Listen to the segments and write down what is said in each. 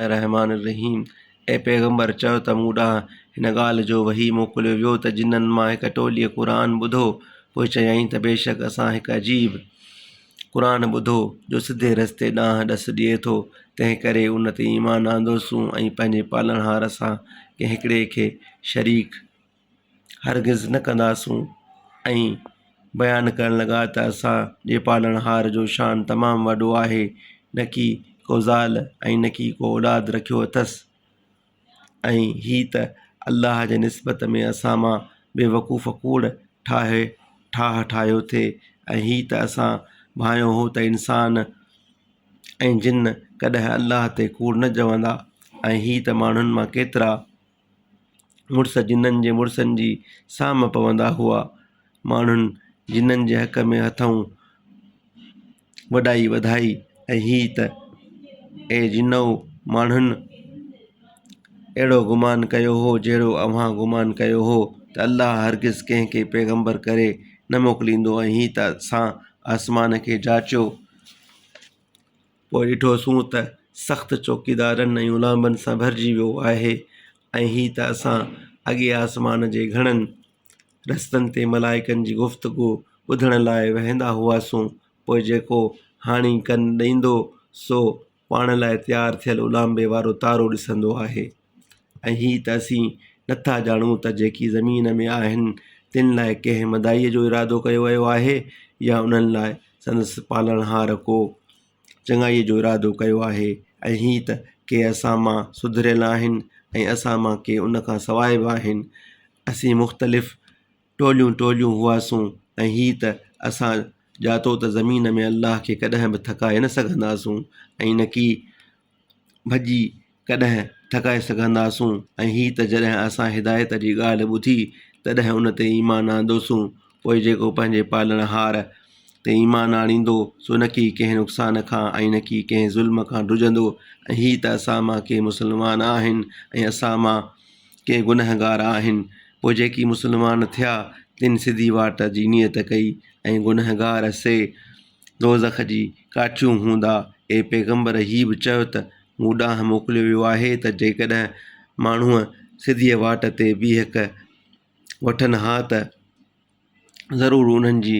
الرحمان الرحيم اي پيغمبر! چؤ ته مون ڏانهن هن ڳالهه جو وحي موڪليو ويو ته جنن مان هڪ ٽوليء قرآن ٻڌو، پوء چيائين ته بيشڪ اسان هڪ عجيب قرآن ٻڌو، جو سڌي رستي ڏانهن ڏس ڏئي ٿو، تنهنڪري ان تي ايمان آندوسون ۽ پنهنجي پالڻهار سان ڪنهن هڪڙي کي شريڪ هرگز نه ڪنداسون ۽ بيان ڪرڻ لڳا ته اسان جي پالڻهار جو شان تمام وڏو آهي، نڪي ڪو زال ۽ نڪي ڪو اولاد رکيو اٿس ۽ هي ته الله جي نسبت ۾ اسان مان بيوقوف ڪوڙ ٺاهي ٺاهه ٺاهيو ٿي ۽ هي ته اسان ڀانيو هو ته انسان ۽ جن ڪڏهن الله تي ڪوڙ نه چوندا ۽ هي ته ماڻهن مان ڪيترا مڙس جنن جي مڙسن جي سام پوندا هئا. ماڻهن جنن جي حق ۾ هٿئون وڏائي وڌائي ۽ هي ته اي جنؤ! ماڻهن اهڙو گمان ڪيو هو جهڙو اوهان گمان ڪيو هو ته الله هرگز ڪنهن کي پيغمبر ڪري نه موڪليندو ۽ هي ته اسان آسمان کي جاچيو پوء ڏٺوسون ته سخت چوڪيدارن ۽ غلامن سان ڀرجي ويو آهي ۽ هي ته اسان اڳي آسمان جي گهڻن رستن تي ملائڪن جي گفتگو ٻڌڻ لاء ويهندا هئاسون، پوء جيڪو هاڻي ڪن ڏيندو سو پاڻ لاء تيار ٿيل اولانبي وارو تارو ڏسندو آهي. ۽ هي ته اسين نٿا ڄاڻون ته جيڪي زمين ۾ آهن تن لاء ڪنهن مدائيء جو ارادو ڪيو ويو آهي يا انهن لاء سندس پالڻهار ڪو چڱائيء جو ارادو ڪيو آهي ۽ هي ته ڪي اسان مان سڌريل آهن ۽ اسان مان ڪي ان کان سواء به آهن. اسين مختلف ٽوليون ٽوليون هئاسون ۽ هي ته اسان ڄاتو ته زمين ۾ الله کي ڪڏهن به ٿڪائي نه سگهنداسون ۽ نڪي ڀڄي ڪڏهن ٿڪائي سگهنداسون ۽ هي ته جڏهن اسان هدايت جي ڳالهه ٻڌي تڏهن ان تي ايمان آندوسون پوء جيڪو پنهنجي پالڻهار تي ايمان آڻيندو سو نڪي ڪنهن نقصان کان ۽ نڪي ڪنهن ظلم کان ڊڄندو ۽ هي ته اسان مان ڪي مسلمان آهن ۽ اسان مان ڪي گنهگار آهن پوء جيڪي مسلمان ٿيا تن سڌي واٽ جي نيت ڪئي ۽ گنهگار سي دوزخ جي ڪاٺيون هوندا. اي پيغمبر! هي به چئو ته مون ڏانهن موڪليو ويو آهي ته جيڪڏهن ماڻهو سڌيء واٽ تي بيهڪ وٺن ها ته ضرور انهن جي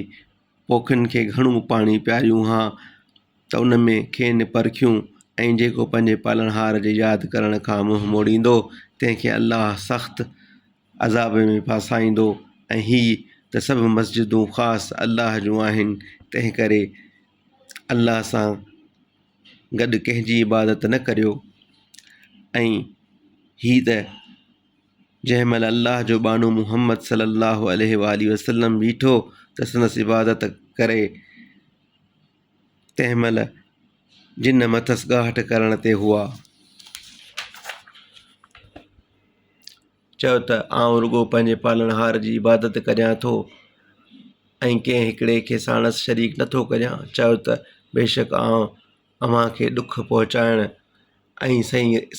پوکن کي گهڻو پاڻي پياريون ها ته ان ۾ کين پرکيون ۽ جيڪو پنهنجي پالڻهار جي ياد ڪرڻ کان منهن موڙيندو تنهن کي الله سخت عذاب ۾ ڦاسائيندو ۽ هي ته سڀ مسجدون خاص الله جون آهن تنهن ڪري الله سان گڏ ڪنهن جي عبادت نه ڪريو ۽ هي ته جنهن مهل الله جو ٻانهو محمد صلي الله عليه وآله وسلم بيٺو ته سندس عبادت ڪري تنهن مهل جن مٿس ڳاهٽ ڪرڻ تي هئا. چيو ته آئون رڳو پنهنجي پالڻهار جي عبادت ڪريان ٿو ۽ ڪنهن هڪڙي کي ساڻس شريڪ نٿو ڪريان. چيو ته بيشڪ آئون اوهان کي ڏک پهچائڻ ۽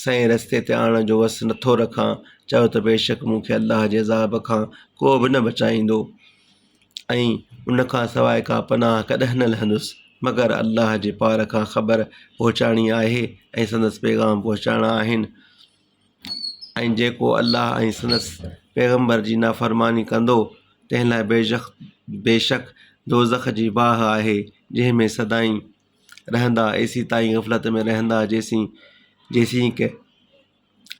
سئين رستي تي آڻڻ جو وس نٿو رکان. چيو ته بيشڪ مون کي الله جي عذاب کان ڪو به نه بچائيندو ۽ ان کان سواء ڪا پناهه ڪڏهن نه لهندس مگر الله جي پار کان خبر پهچائڻي آهي ۽ سندس پيغام پهچائڻا آهن. ۽ جيڪو الله ۽ سندس پيغمبر جي نافرماني ڪندو تنهن لاء بيشڪ دوزخ جي باهه آهي جنهن ۾ سدائين رهندا ايسيتائين غفلت ۾ رهندا جيسين جيسينڪ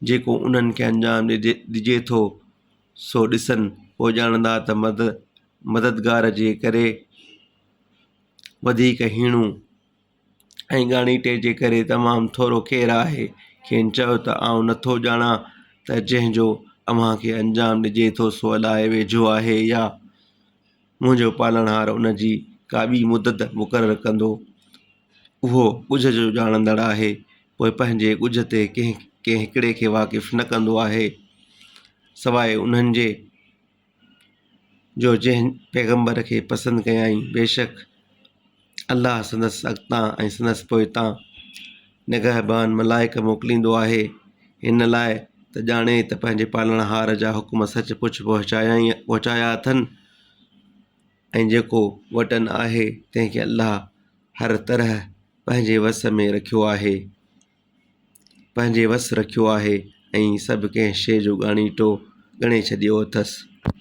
جيڪو انهن کي انجام ڏجي ٿو سو ڏسن پوء ڄاڻندا ته مددگار جي ڪري وڌيڪ هيڻو ۽ ڳاڻيٽي جي ڪري تمام ٿورو ڪير آهي؟ کين چئو ته آئون نٿو ڄاڻان ته جنهن جو اوهان کي انجام ڏجي ٿو سو الائي ويجهو آهي يا منهنجو پالڻهار ان جي ڪا ٻي مدت مقرر ڪندو. اهو ڳجهه جو ڄاڻندڙ آهي، پوء پنهنجي ڳجهه تي ڪنهن هڪڙي کي واقف نه ڪندو آهي سواء انهن جي. جو جنهن پيغمبر کي پسند ڪيائين بيشڪ الله سندس اڳتان ۽ سندس پوئتان نگهبان ملائڪ موڪليندو آهي هن لاء ته ڄاڻي ته پنهنجي پالڻهار جا حڪم سچ پچ پهچايا اٿن ۽ جيڪو وٽن آهي تنهن کي الله هر طرح پنهنجي وس ۾ رکيو آهي. پنهنجي وس رکيو آهي ۽ سڀ ڪنهن شيء جو ڳاڻيٽو ڳڻي ڇڏيو اٿس.